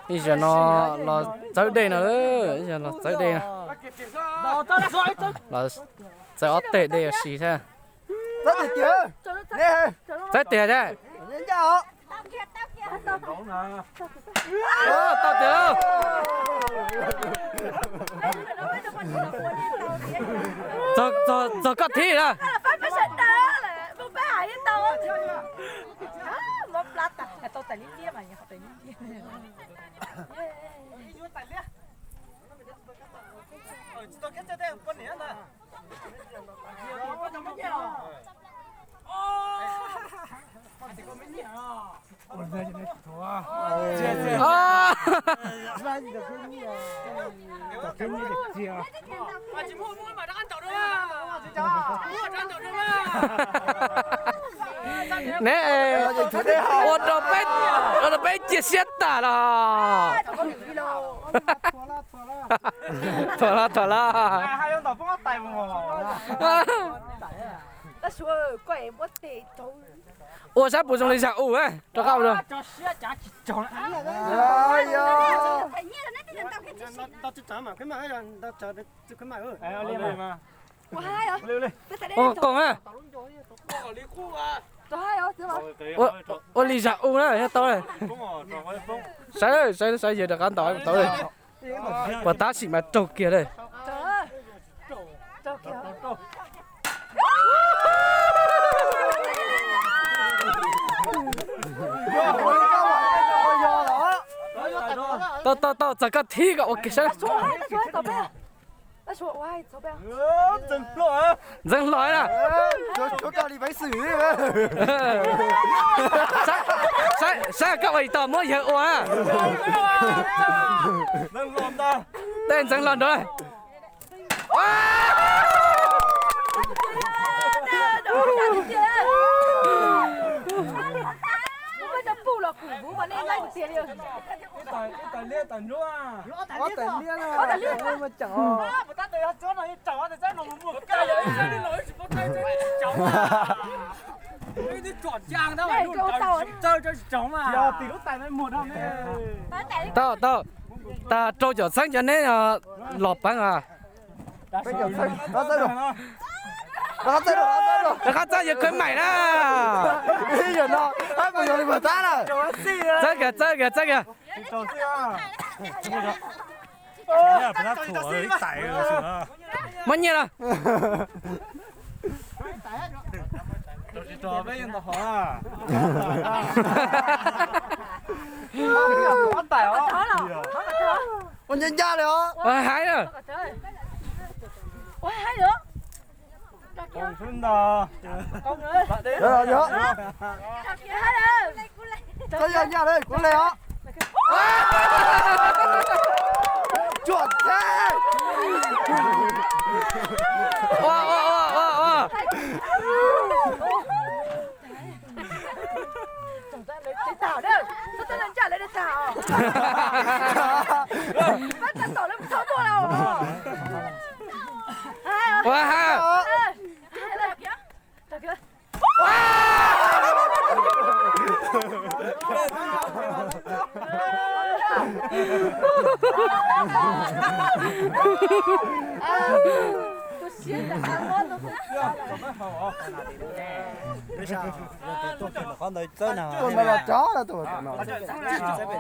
Ib zaug no los txawb dej no, ib zaug los txawb dej no. Los txawb ob teg dej ua si thiab. Txawb tiag thiab. Tau tiag. Txog koj thib na. Neb ua rau peb cia siab tas los. Thuam los, thuam los. Ua sab puas zoo li Zam U, rov qab ua. Ua qoos na. Ua li Zam U na, tau. Saib, saib, saib yawg rov qab ntaus tau. Puas tab sis mas raug kiag lawm. Tau, tau, tau, txog koj thib kom ua kiag saib. Ntxeev hlo na. Saib koj ua li tau muab yawg ua. Tej ntxeev hlo nrad. Tau, tau. Tag rau caum txheeb cov neb los peev os. Rov qab txawb yawg khwv maim na. Txawb kiag, txawb kiag, txawb kiag. Muab nyiaj los. Ua ncaj ncaj li os. Ua hais na. Txawb yog ncaj li kuv le os. Tsuam thiab. Ua ha.